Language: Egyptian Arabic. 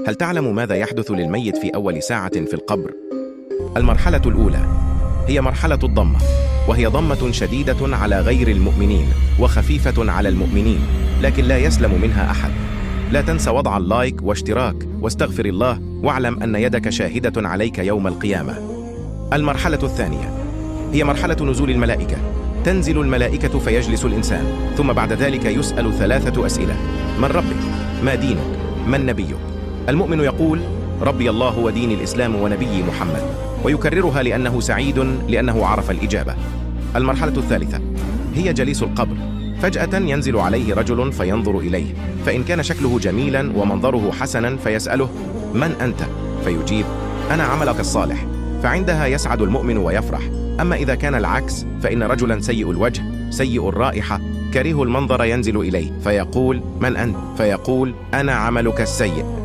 هل تعلم ماذا يحدث للميت في أول ساعة في القبر؟ المرحلة الأولى هي مرحلة الضمة، وهي ضمة شديدة على غير المؤمنين وخفيفة على المؤمنين، لكن لا يسلم منها أحد. لا تنسى وضع ال like واشتراك، واستغفر الله، واعلم أن يدك شاهدة عليك يوم القيامة. المرحلة الثانية هي مرحلة نزول الملائكة. تنزل الملائكة فيجلس الإنسان، ثم بعد ذلك يسأل 3 أسئلة: من ربك؟ ما دينك؟ من نبيك؟ المؤمن يقول: ربي الله ودين الإسلام ونبي محمد، ويكررها لأنه سعيد لأنه عرف الإجابة. المرحلة الثالثة هي جليس القبر. فجأة ينزل عليه رجل فينظر إليه، فإن كان شكله جميلا ومنظره حسنا فيسأله: من أنت؟ فيجيب: أنا عملك الصالح. فعندها يسعد المؤمن ويفرح. أما إذا كان العكس فإن رجلا سيء الوجه سيء الرائحة كريه المنظر ينزل إليه فيقول: من أنت؟ فيقول: أنا عملك السيء.